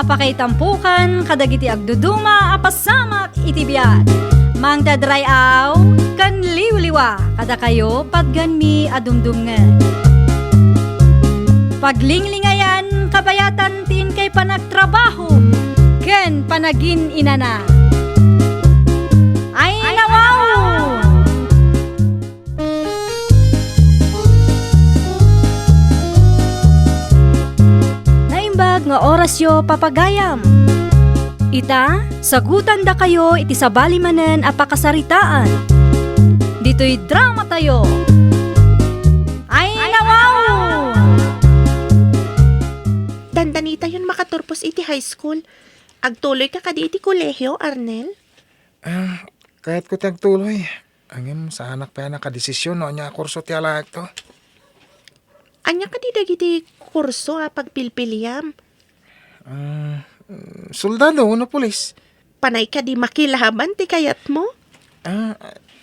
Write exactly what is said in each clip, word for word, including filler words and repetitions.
Pakaitampokan kadagiti agduduma a pasamak iti biag. Mangted ray-aw ken liwliwa kadakayo patganmi a dumdumngeg. Paglinglingayan kabayatan ti inkay panagtrabaho ken panagin-inana. Ay, nawaw! Naimbag nga orasyo, papagayam. Ita, sagutandakayo iti sabali manen a pakasaritaan. Ditoy dramatayo. Ay, nawaw! Dandanitayon makaturpos iti high school. Agtuloyka kadi iti kolehio, Arnel? Ah, kayatko ti agtuloy. Ngem saanak pay a nakadesisyon no ania a kurso ti alaekto. Ania kadi dagiti kurso a pagpilpiliam? Ah, soldado wenno pulis. Panay kadi makilaban ti kayatmo? Ah,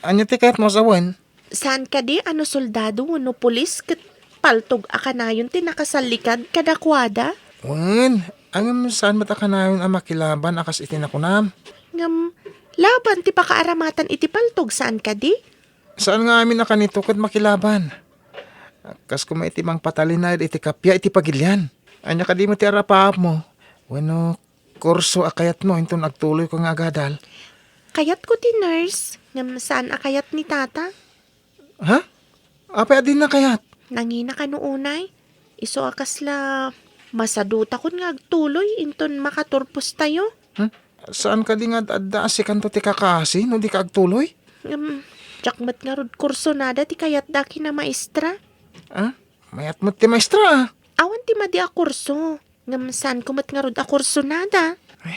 ania ti kayatmo a sawen? Saan kadi a no soldado wenno pulis ket paltog a kanayon ti nakasallikad kadakuada? Wen, ngem saan met a kanayon a makilaban a kas iti nakunam. Ngem, laban ti pakaaramatan iti paltog, saan kadi? Saan nga amin a kanito ket makilaban. Kas koma iti mangpatalinaed iti kappia iti pagilian. Ania kadi met ti arapaapmo? Wenno kurso a kayatmo inton agtuloyko nga agadal? Kayatko ti nurse, ngem saan a kayat ni Tata. Ha? Apay a dinna kayat? Nangina kano unay. Isu a kasla masadutakon nga agtuloy inton makaturpostayo. Hmm? Saan kadi nga ad-adda a sikanto ti kakaasi no dika agtuloy? Ngem, diak met ngarud kursonada ti kayatda a kinamaestra. Ah? Mayat met ti maestra, ah. Awan ti madi a kurso. Ngem saanko met ngarud a kursonada. Ay,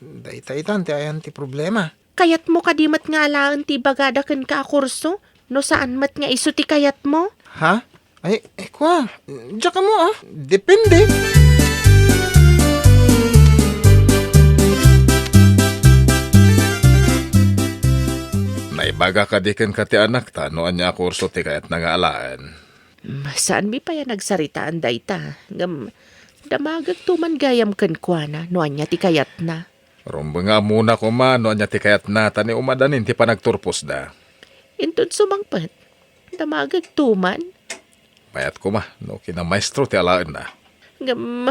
dayta itan ti ayan ti problema. Kayatmo kadi met nga alaen ti ibagada kenka a kurso, no saan met nga isu ti kayatmo? Ha? Ay, eh, kua, diak ammo, ah. Depende. Naibaga kadi kenka ti anakta no ania a kurso ti kayatna nga alaen? Mm, saanmi pay a nagsaritaan dayta, ngem damagekto man gayam kenkuana no ania ti kayatna. Rumbeng nga ammona koma no ania ti kayatna ta ni umadanin ti panagturposda. Inton sumangpet, damagekto man. Mayat koma no kinamaestro ti alaenna. Ngem,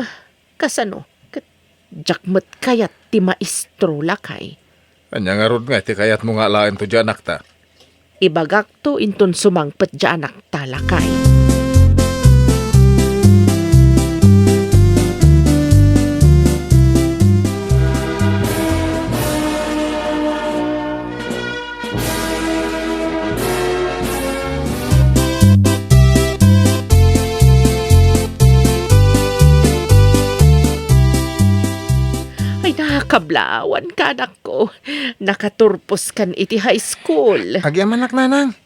kasano? Ket diak met kayat ti maestro, lakay. Ania ngarud nga ti kayatmo nga alaento diay anakta? Ibagakto inton sumangpet diay anakta, lakay. Ay, nakablawan ka, anakko. Nakaturposkan iti high school. Agyamanak, nanang.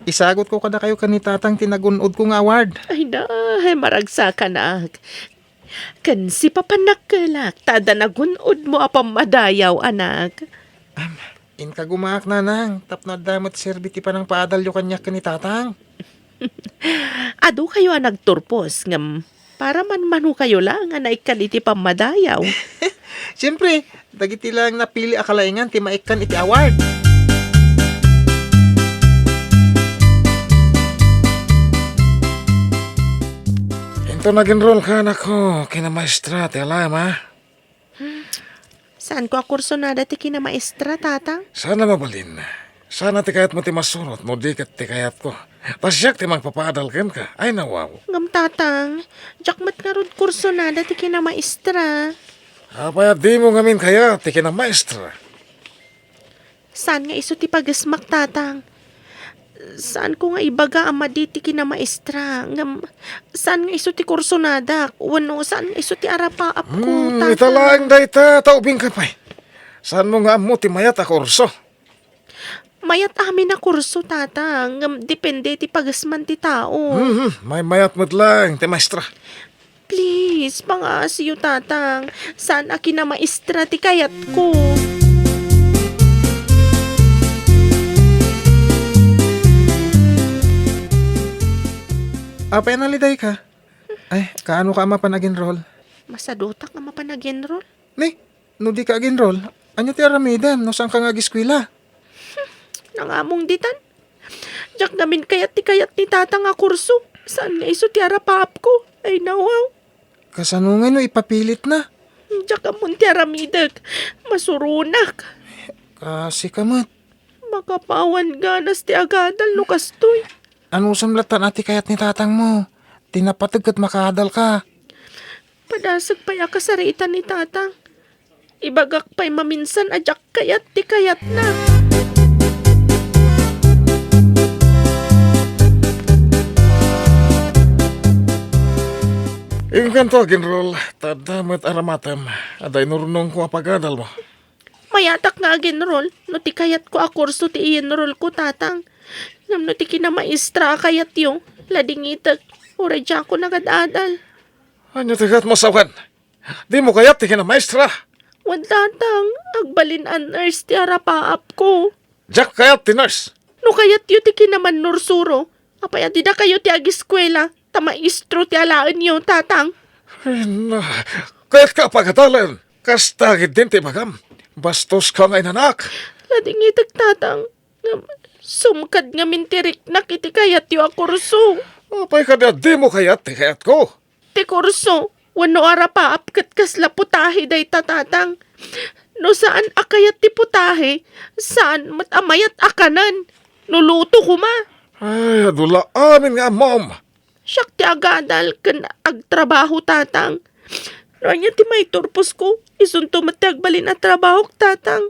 Isagutko kadakayo ken ni tatang ti nagun-odko nga award. Ay na, ay, maragsakanak. Ken sipapannakkelak ta adda nagun-odmo a pammadayaw, anak. Am, inkagumaak, nanang, tapno adda met serbi ti panangpaadalyo kaniak ken ni tatang. Adukayo a nagturpos, ngem para manmanokayo laeng a naikkan iti pammadayaw. Siempre, dagiti laeng napili a kalaingan ti maikkan iti award. Inton nag-enroll ka, anakko, kinamaestra ti alaem, a? Saanko a kursonada ti kinamaestra, tatang? Saan a mabalin. Saan a ti kayatmo ti masurot no di ket ti kayatko. Ta siak ti mangpapaadal kenka. Ay, nawaw. Ngem, tatang, diak met ngarud kursonada ti kinamaestra. Apay a dimo ngamin kayat ti kinamaestra? Saan nga isu ti pagesmak, tatang? Saanko nga ibaga a madi ti kinamaestra, ngem saan nga isu ti kursonadak, wenno saan nga isu ti arapaapko, Hmm, tatang? Ita laeng dayta, ta ubingka pay. Saanmo nga ammo ti mayat a kurso? Mayat amin a kurso, tatang, ngem depende ti pagesman ti tao. Hmm, hmm, maymayat met laeng ti maestra. Please, pangaasiyo, tatang. Saan a kinamaestra ti kayatko. Apay a nalidayka? Ay, kaano ka a mapan ag-enroll? Masadutak a mapan ag-enroll. Ni, no dika ag-enroll, ania ti aramidem no saanka nga ageskuela? Nangamong ditan. Diak ngamin kayat ti kayat ni Tatang a kurso. Saan nga isu ti arapaapko? Ay, nawaw. Kasano ngay no ipapilitna? Diak ammon ti aramidek. Masuronak. Kasika met. Makapawan ganas ti agadal no kastoy. Anusem latta a ti kayat ni tatangmo? Ti napateg ket makaadalka. Padasek pay a kasaritan ni Tatang. Ibagak pay maminsan a diak kayat ti kayatna. Inkanto ag-enroll, ta adda met aramatem. Adda inurnongko a pagadalmo. Mayatak nga ag-enroll no ti kayatko a kurso ti i-enrollko, Tatang. Ngem no ti kinamaestra a kayatyo, ladingitek, uray diakon agad-adal. Ania ti kayatmo a sawen? Dimo kayat ti kinamaestra? Wen, Tatang, agbalin a nurse ti arapaapko. Diak kayat ti nurse. No kayatyo ti kinamannursuro, apay a didakayo ti ageskuela, ta maestro ti alaenyo, Tatang? Ay, na, kayatka a pagadalen. Kasta ketdin ti ibagam. Bastoska nga inanak. Ladingitek, Tatang. Ngem, sumkad ngamin ti riknak iti kayatyo a kurso. Apay kadi a dimo kayat ti kayatko? Ti kurso, wenno arapaap ket kasla putahe dayta, Tatang. No saan a kayat ti putahe, saan met a mayat a kanen. No luto koma. Ay, adu la amin nga ammom. Siak ti agadal ken agtrabaho, Tatang. No ania ti maiturposko, isunto met ti agbalin a trabahok, Tatang.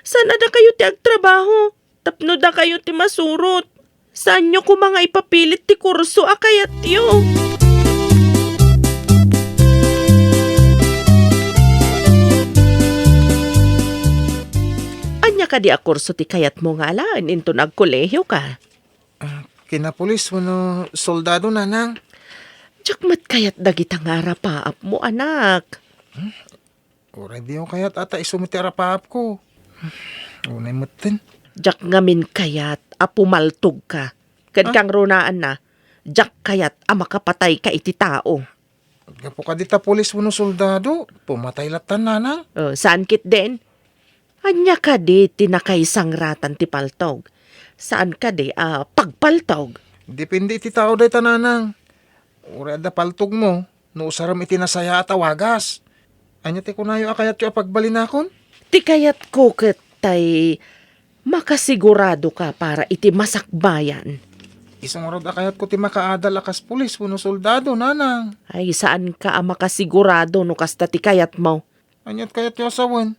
Saan a dakayo ti agtrabaho tapno dakayo ti masurot. Saanyo koma nga ipapilit ti kurso a kayatyo. Ania kadi a kurso ti kayatmo nga alaen inton agkolehioka? Ah, kinapulis wenno soldado, Nanang? Diak met kayat dagita nga arapaapmo, anak. Hmm? Uray diyo kayat a ta isu met ti arapaapko. Unay metten. Diak ngamin kayat a pumaltogka. Ken Ah? kangrunaanna, diak kayat a makapatayka iti tao. Gapu kadi ta pulis wenno soldado, pumatay latta, Nanang. Oh, saan ketdin? Ania kadi ti nakaisangratan ti paltog? Saan kadi a pagpaltog? Depende iti tao dayta, Nanang. Uray adda paltogmo, no usarem iti nasayaat a wagas. Ania ti kunayo a kayatyo a pagbalinakon? Ti kayatko ket tay makasiguradoka para iti masakbayan. Isu ngarud a kayatko ti makaadal a kas pulis wenno soldado, Nanang. Ay, saanka a makasigurado no kasta ti kayatmo. Aniat kayatyo a sawen?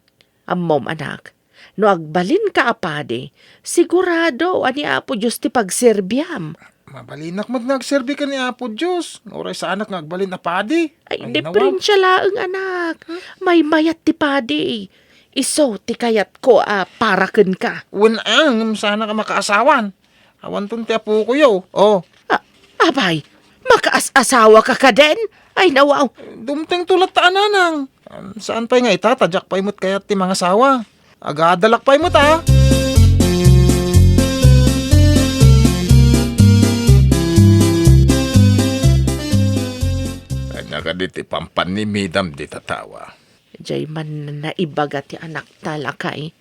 Ammom, anak, no agbalinka a padi, sigurado a ni Apo Dios ti pagserbiam. Mabalinak met nga agserbi ken ni Apo Dios, nga uray saanak nga agbalin a padi. Ay, Ay, nawa. Diferensia laeng, anak. Maymayat ti padi. Isu ti kayatko a para kenka. Wen a, ngem saanak a makaasawan. Awanton ti apokoyo. Oh. A-, apay, makaas-asawaka kadin? Ay, nawaw. Dumtengto latta a, Nanang. Um, saan pay nga ita, ta diak pay met kayat ti mangasawa. Agadalak pay met, a. Ania kadi ti pampanimidam dita tao? Diay man naibaga ti anakta, lakay.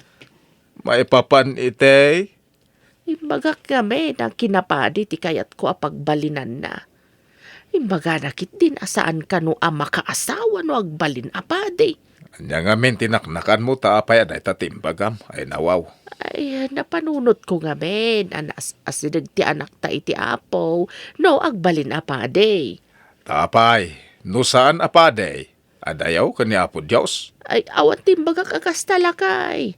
Maipapan iti Imbagak ngamin a kinapadi ti kayatko a pagbalinanna. Imbagana ketdin a saan kano a makaasawa no agbalin a padi. Ania ngamin ti naknakanmo ta apay a dayta ti imbagam? Ay, nawaw. Ay, napanunotko ngamin a naas-asideg ti anakta iti Apo no agbalin a padi. Ta apay, no saan a padi? Adayaw ken ni Apo Dios? Ay, awan ti imbagak a kasta, lakay.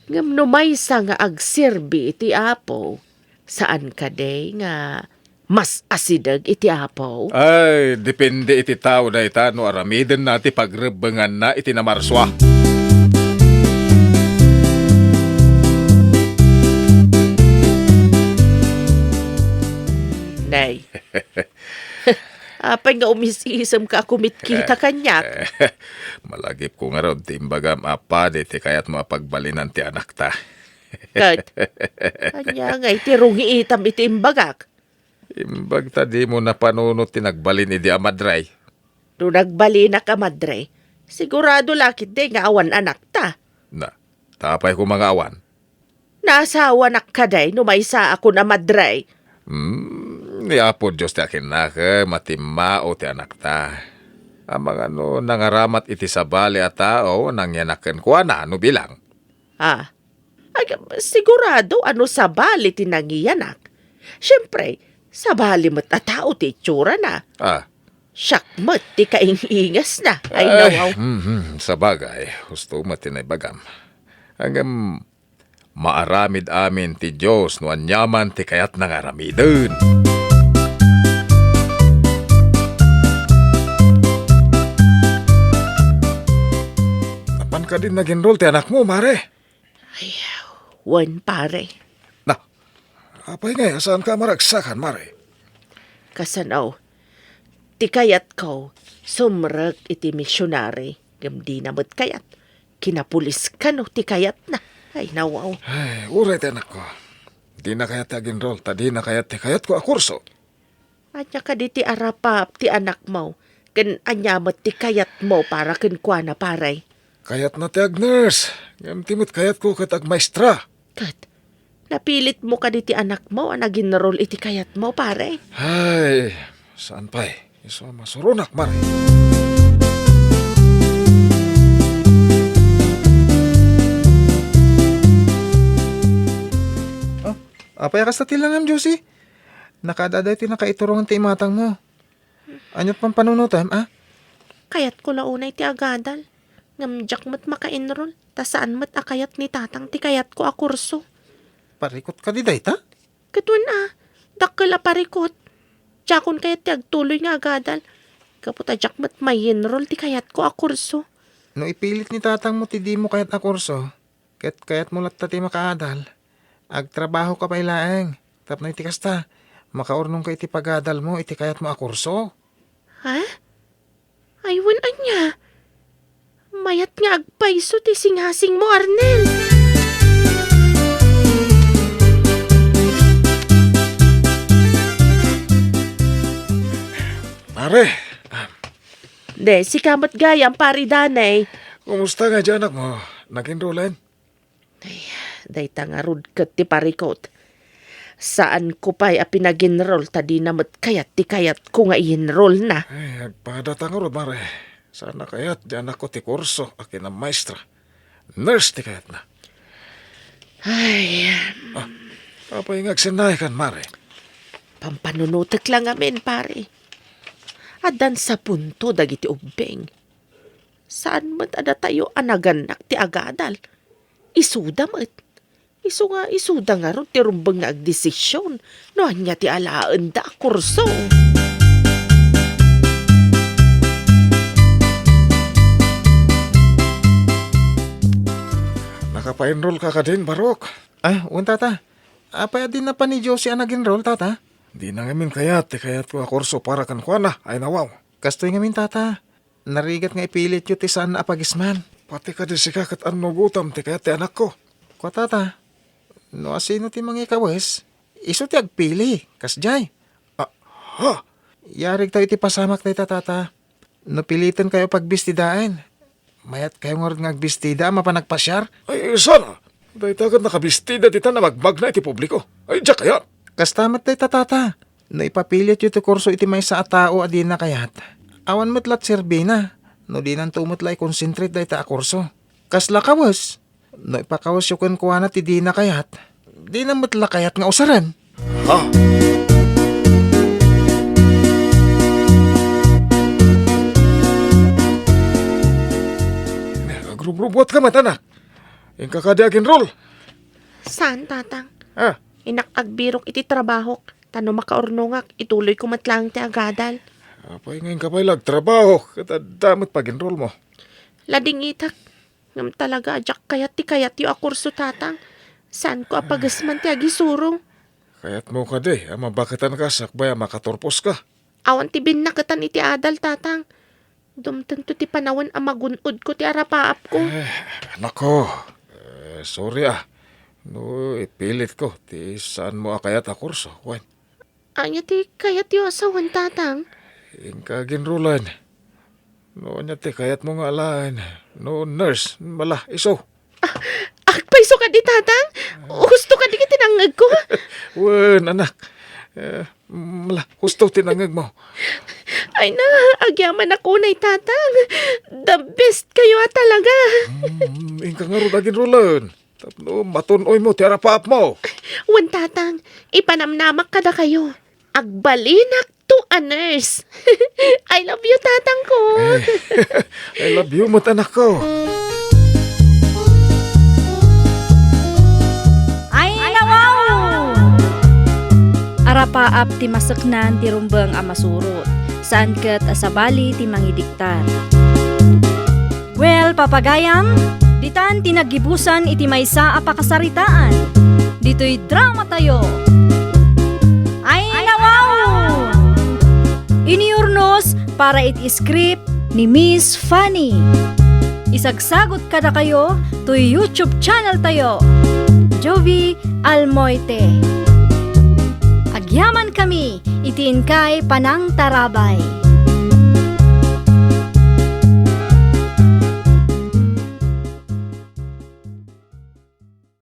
Ngem no maysa nga agserbi iti Apo, saan kadi nga mas asideg iti Apo? Ay, depende iti tao dayta no aramidenna ti pagrebbenganna iti namarsua. Nay. Apay nga umis-isemka a kumitkita kaniak? Malagipko ngarud ti imbagam a padi ti kayatmo a pagbalinan ti anakta. Ket, ania nga iti rungiitam iti imbagak? Imbag ta dimo napanunot ti nagbalin idi a madre. No nagbalinak a madre, Sigurado la ketdi nga awan anakta. Na, ta apay koma nga awan? Naasawanak kadi no maysaakon a madre. Hmm, ni Apo Dios ti akinnakem a timmao ti anakta. Amangan no nangaramat iti sabali a tao, nangyanak kenkuana no bilang. Ah, Agam, sigurado a no sabali ti nangiyanak. Siempre, sabali met a tao ti itsurana. Ah. Siak met ti kaing-ingasna. Ay, nawaw. Mhm, sabagay, husto met ti naibagam. Ngem, maaramid amin ti Dios no aniaman ti kayatna nga aramiden. Apan kadi nag-enroll ti anakmo, Mare? Ay, wen, pare. Na, apay ngay a saanka a maragsakan, Mare? Kasano? Ti kayatko, sumrek iti misionari, ngem dina met kayat. Kinapulis kano ti kayatna. Ay, nawaw. Ay, uray ti anakko. Dina kayat ti ag-enroll, ta dina kayat ti kayatko a kurso. Ania kadi ti arapap ti anakmo, ken ania met ti kayatmo para kenkuana, pare? Kayatna ti ag-nurse, ngem ti met kayatko ket agmaestra. Ket, napilitmo kadi ti anakmo a nag-enroll iti kayatmo, pare? Ay, saan pay. Isu a masuronak, Mare. Oh, apay a kasta ti langam, Josie? Nakaad-aday ti nakaiturongan ti imatangmo. Aniat pampanunotem, a? Kayatko la unay ti agadal. Ngem diak met maka-enroll, ta saan met a kayat ni tatang ti kayatko a kurso. Parikot kadi dayta? Ket wen a, dakkel a parikot. Diakon kayat ti agtuloy nga agadal. Gapu ta diak met ma-enroll ti kayatko a kurso. No ipilit ni tatangmo ti dimo kayat a kurso, ket kayatmo latta ti makaadal, agtrabahoka pay laeng. Tapno iti kasta, makaurnongka iti pagadalmo iti kayatmo a kurso. Ha? Ay, wen ania? Mayat nga agpayso ti singasingmo, Arnel. Pare. De, sika met gayam, Pare Danay. Kumusta nga di anakmo? Nag-enrollen? Ay, dayta ngarud ket ti parikot. Saanko pay a pinag-enroll ta dina met kayat ti kayatko nga i-enrollna. Ay, agpadata ngarud, Mare. Saan a kayat ti anakko ti kurso a kinamaestra. Nurse ti kayatna. Ay. Ah, apay nga agsennaaykan, Mare? Pampanunotek la ngamin, pare. Addan sa punto dagiti ubbing. Saan met a datayo a nagannak ti agadal. Isuda met. Isu nga isuda ngarud ti rumbeng nga agdesisyon no ania ti alaenda a kurso. Nakapaenrollka kadin, Barok? Ah, wen, tata. Apay a dina pay ni Josie a nag-enroll, tata? Dina ngamin kayat ti kayatko a kurso para kenkuana, ay nawaw. Kastoy ngamin, tata. Narigat nga ipilityo ti saan a pagisman. Pati kadi sika ket annugotam ti kayat ti anakko. Kua, tata, no asino ti mangikawes, isu ti agpili, kasdiay. Ah, ha? Yarigtayo iti pasamak dayta, tata. No pilitenkayo a pagbistidaen, mayatkayo ngarud nga agbistida a mapan agpasiar? Ay, saan a? Dayta ket nakabistida ditan a magmagna iti publiko. Ay, diak kayat. Kasta met dayta, tata. No ipapilityo ti kurso iti maysa a tao a dina kayat, awan met la ti serbina no dinanto met la i-concentrate dayta a kurso. Kasla kawes, no ipakawesyo kenkuana ti dina kayat, dina met la kayat nga usaren. Ha? Agrubrubuatka met, anak. Inka kadi ag-enroll? Saan, Tatang. Ah. Innak agbirok iti trabahok, ta no makaurnongak, ituloyko met laeng ti agadal. Apay nga inka pay la agtrabaho, ket adda met pag-enrollmo? Ladingitak. Ngem talaga a diak kayat ti kayatyo a kurso, Tatang. Saanko a pagesman ti agisuro. Kayatmo kadi a mabaketanka sakbay a makaturposka? Awan ti binnaketan iti adal, Tatang. Dumtengto ti panawen a magun-odko ti arapaapko. Eh, anakko. Eh, sorry, ah. No ipilitko ti saanmo a kayat a kurso, wen. Ania ti kayatyo a sawen, Tatang? Inka ginrulan. No ania ti kayatmo nga alaen? No nurse, mala, isu. Agpayso kadi, Tatang? Husto kadi iti nangngegko? Wen, anak. Eh, mala, husto ti nangngegmo. Ay na, agyamanak unay, Tatang. The best kayo a talaga. Hmm, inka ngarud aginrulen. Tapno matun-oymo ti arapaapmo. Wen, Tatang, ipanamnamak kadakayo. Agbalinak to a nurse. I love you, Tatang ko. Eh, I love you met, anak ko. Ay, nawaw! Arapaap ti maseknan ti rumbeng a masurot. Saan ket a sabali ti mangidiktar. Well, papagayam, ditan ti naggibusan iti maysa a pakasaritaan. Ditoy dramatayo. Ay, nawaw! Inurnos para iti script ni Miss Fanny. Isagsagot kadakayo toy YouTube channel tayo, Jovie Almoite. Agyaman kami iti inkay panangtarabay.